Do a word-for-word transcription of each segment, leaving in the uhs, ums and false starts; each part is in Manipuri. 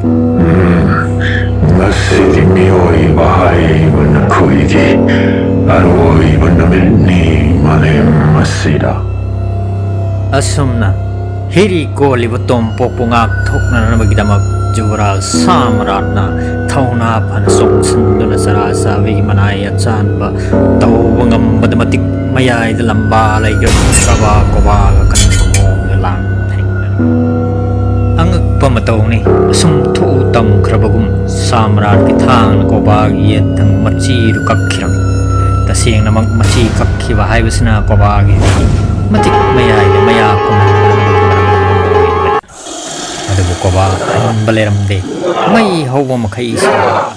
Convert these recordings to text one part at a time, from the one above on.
ꯎꯝ, ꯉꯁꯤꯗꯤ ꯃꯤꯑꯣꯏꯕ ꯍꯥꯏꯕ ꯅꯈꯣꯏꯒꯤ ꯑꯔꯣꯏꯕ ꯅꯨꯃꯤꯠꯅꯤ ꯃꯥꯂꯦꯝ ꯑꯁꯤꯗ꯫ ꯑꯁꯨꯝꯅ ꯍꯤꯔꯤ ꯀꯣꯜꯂꯤꯕ ꯇꯣꯝꯄꯣꯛꯄꯨ ꯉꯥꯛꯊꯣꯛꯅꯅꯕꯒꯤꯗꯃꯛ ꯖꯨꯕꯔꯥꯖ ꯁꯥꯝꯔꯥꯠꯅ ꯊꯧꯅꯥ ꯐꯅ ꯆꯣꯡꯁꯤꯟꯗꯨꯅ ꯆꯔꯥ ꯆꯥꯕꯤꯒꯤ ꯃꯅꯥꯏ ꯑꯆꯥꯟꯕ ꯇꯧꯕ ꯉꯝꯕꯗ ꯃꯇꯤꯛ ꯃꯌꯥꯏꯗ ꯂꯝꯕꯥ ꯂꯩꯈ꯭ꯔꯕ ꯀꯣꯕꯥꯒ ꯀꯟꯕ ꯃꯑꯣꯡꯗ ꯂꯥꯟ ꯊꯦꯡꯅꯔꯝꯃꯤ꯫ ꯑꯉꯛꯄ ꯃꯇꯧꯅꯤ, ꯑꯁꯨꯝ ꯊꯣꯛꯎ ꯇꯝꯈ꯭ꯔꯕꯒꯨꯝ ꯁꯥꯝꯔꯥꯠꯀꯤ ꯊꯥꯡꯅ ꯀꯣꯕꯥꯒꯤ ꯌꯦꯠ ꯊꯪꯕ ꯃꯆꯤꯗꯨ ꯀꯛꯈꯤꯔꯝꯃꯤ꯫ ꯇꯁꯦꯡꯅꯃꯛ ꯃꯆꯤ ꯀꯛꯈꯤꯕ ꯍꯥꯏꯕꯁꯤꯅ ꯀꯣꯕꯥꯒꯤ ꯃꯇꯤꯛ ꯃꯌꯥꯏꯗ ꯃꯌꯥ ꯀꯨꯝꯍꯟꯕꯒꯤ ꯃꯔꯝ ꯑꯣꯏꯕꯅꯤ꯫ ꯑꯗꯨꯕꯨ ꯀꯣꯕꯥ ꯑꯍꯟꯕ ꯂꯩꯔꯝꯗꯦ꯫ ꯃꯩ ꯍꯧꯕ ꯃꯈꯩ ꯁꯥꯕ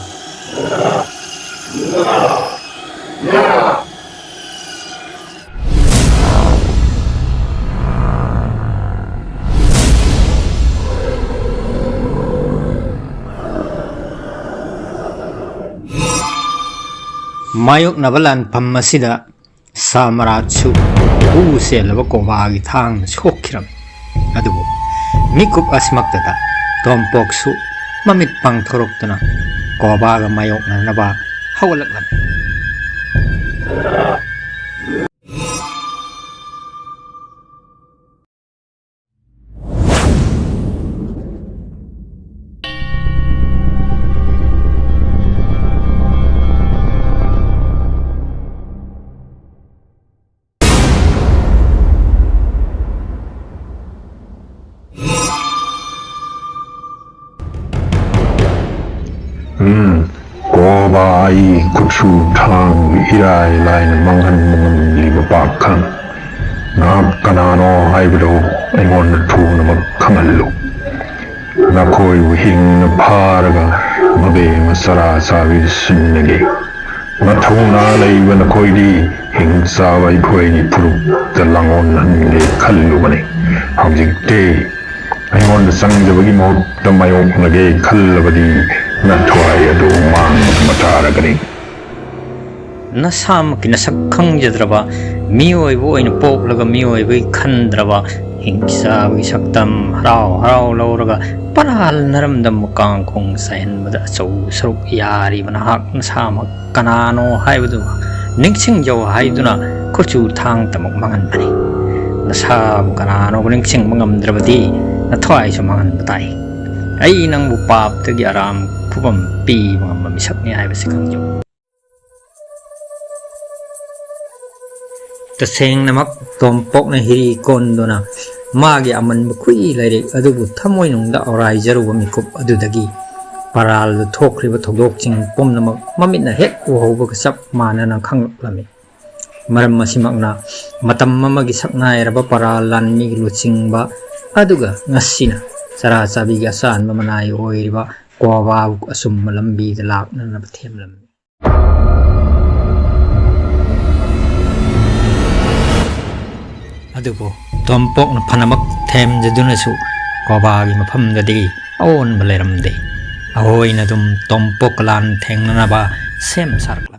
ꯃꯥꯌꯣꯛꯅꯕ ꯂꯥꯟꯐꯝ ꯑꯁꯤꯗ ꯁꯥꯃꯔꯥꯠꯁꯨ ꯍꯨ ꯆꯦꯜꯂꯕ ꯀꯣꯕꯥꯒꯤ ꯊꯥꯡꯅ ꯁꯣꯛꯈꯤꯔꯝꯃꯤ꯫ ꯑꯗꯨꯕꯨ ꯃꯤꯀꯨꯞ ꯑꯁꯤꯃꯛꯇꯗ ꯇꯣꯝꯄꯣꯛꯁꯨ ꯃꯃꯤꯠ ꯄꯥꯡꯊꯣꯔꯛꯇꯨꯅ ꯀꯣꯕꯥꯒ ꯃꯥꯌꯣꯛꯅꯅꯕ ꯍꯧꯒꯠꯂꯛꯂꯝꯃꯤ꯫ ꯎꯝ, ꯀꯣꯕꯥ, ꯑꯩ ꯈꯨꯠꯁꯨ ꯊꯥꯡ ꯏꯔꯥꯏ ꯂꯥꯏꯅ ꯃꯥꯡꯍꯟꯕ ꯉꯝꯂꯤꯕ ꯄꯥꯛ ꯈꯪ꯫ ꯅꯍꯥꯛ ꯀꯅꯥꯅꯣ ꯍꯥꯏꯕꯗꯨ ꯑꯩꯉꯣꯟꯗ ꯊꯨꯅꯃꯛ ꯈꯪꯍꯜꯂꯨ꯫ ꯅꯈꯣꯏꯕꯨ ꯍꯤꯡꯅ ꯐꯥꯔꯒ ꯃꯕꯦꯝꯃ ꯆꯔꯥ ꯆꯥꯕꯤꯁꯤꯡꯅꯒꯤ ꯃꯊꯧꯅꯥ ꯂꯩꯕ ꯅꯈꯣꯏꯗꯤ ꯆꯥꯕ ꯑꯩꯈꯣꯏꯒꯤ ꯐꯨꯔꯨꯞꯇ ꯂꯥꯡꯑꯣꯟꯍꯟꯒꯦ ꯈꯜꯂꯨꯕꯅꯤ꯫ ꯍꯧꯖꯤꯛꯇꯤ ꯑꯩꯉꯣꯟꯗ ꯆꯪꯗꯕꯒꯤ ꯃꯍꯨꯠꯇ ꯃꯥꯌꯣꯛꯅꯒꯦ ꯈꯜꯂꯕꯗꯤ ꯅꯊ꯭ꯋꯥꯏ ꯑꯗꯨ ꯃꯥꯡꯕ ꯇꯥꯔꯒꯅꯤ꯫ ꯅꯁꯥꯃꯛꯀꯤ ꯅꯁꯛ ꯈꯪꯖꯗ꯭ꯔꯕ, ꯃꯤꯑꯣꯏꯕ ꯑꯣꯏꯅ ꯄꯣꯛꯂꯒ ꯃꯤꯑꯣꯏꯕꯒꯤ ꯈꯟꯗ꯭ꯔꯕ, ꯍꯤꯡꯆꯥꯕꯒꯤ ꯁꯛꯇꯝ ꯍꯔꯥꯎ ꯍꯔꯥꯎ ꯂꯧꯔꯒ ꯄꯔꯥꯜ ꯅꯔꯝꯗꯝꯕ ꯀꯥꯡꯈꯣꯡ ꯆꯥꯏꯍꯟꯕꯗ ꯑꯆꯧꯕ ꯁꯔꯨꯛ ꯌꯥꯔꯤꯕ ꯅꯍꯥꯛ ꯅꯁꯥꯃꯛ ꯀꯅꯥꯅꯣ ꯍꯥꯏꯕꯗꯨ ꯅꯤꯡꯁꯤꯡꯖꯧ ꯍꯥꯏꯗꯨꯅ ꯈꯨꯠꯁꯨ ꯊꯥꯡ ꯇꯃꯛ ꯃꯥꯡꯍꯟꯕꯅꯤ꯫ ꯅꯁꯥꯕꯨ ꯀꯅꯥꯅꯣꯕꯨ ꯅꯤꯡꯁꯤꯡꯕ ꯉꯝꯗ꯭ꯔꯕꯗꯤ ꯅꯊ꯭ꯋꯥꯏꯁꯨ ꯃꯥꯡꯍꯟꯕ ꯇꯥꯏ꯫ ꯑꯩ ꯅꯪꯕꯨ ꯄꯥꯞꯇꯒꯤ ꯑꯔꯥꯝ ꯈꯨꯕꯝ ꯄꯤꯕ ꯉꯝꯕ ꯃꯤꯁꯛꯅꯤ ꯍꯥꯏꯕꯁꯤ ꯈꯪꯖꯧ꯫ ꯇꯁꯦꯡꯅꯃꯛ ꯇꯣꯝꯄꯣꯛꯅ ꯍꯤꯔꯤ ꯀꯣꯟꯗꯨꯅ ꯃꯥꯒꯤ ꯑꯃꯟꯕ ꯈꯨꯏ ꯂꯥꯏꯔꯤꯛ ꯑꯗꯨꯕꯨ ꯊꯃꯣꯏꯅꯨꯡꯗ ꯑꯧꯔꯥꯏꯖꯔꯨꯕ ꯃꯤꯀꯨꯞ ꯑꯗꯨꯗꯒꯤ ꯄꯔꯥꯜꯗ ꯊꯣꯛꯈ꯭ꯔꯤꯕ ꯊꯧꯗꯣꯛꯁꯤꯡ ꯄꯨꯝꯅꯃꯛ ꯃꯃꯤꯠꯅ ꯍꯦꯛ ꯎꯍꯧꯕꯒ ꯆꯞ ꯃꯥꯟꯅꯅ ꯈꯪꯂꯛꯂꯝꯃꯤ꯫ ꯃꯔꯝ ꯑꯁꯤꯃꯛꯅ ꯃꯇꯝ ꯑꯃꯒꯤ ꯁꯛꯅꯥꯏꯔꯕ ꯄꯔꯥꯜ ꯂꯥꯟꯃꯤꯒꯤ ꯂꯨꯆꯤꯡꯕ ꯑꯗꯨꯒ ꯉꯁꯤꯅ ꯆꯔꯥ ꯆꯥꯕꯤꯒꯤ ꯑꯆꯥꯟꯕ ꯃꯅꯥꯏ ꯑꯣꯏꯔꯤꯕ ꯀꯣꯕꯥꯕꯨ ꯑꯆꯨꯝꯕ ꯂꯝꯕꯤꯗ ꯂꯥꯛꯅꯅꯕ ꯊꯦꯝꯂꯝꯃꯤ꯫ ꯑꯗꯨꯕꯨ ꯇꯣꯝꯄꯣꯛꯅ ꯐꯅꯃꯛ ꯊꯦꯝꯖꯗꯨꯅꯁꯨ ꯀꯣꯕꯥꯒꯤ ꯃꯐꯝꯗꯗꯤ ꯑꯑꯣꯟꯕ ꯂꯩꯔꯝꯗꯦ꯫ ꯑꯍꯣꯏꯅ ꯑꯗꯨꯝ ꯇꯣꯝꯄꯣꯛꯀ ꯂꯥꯟ ꯊꯦꯡꯅꯅꯕ ꯁꯦꯝ ꯁꯥꯔꯛꯂꯤ꯫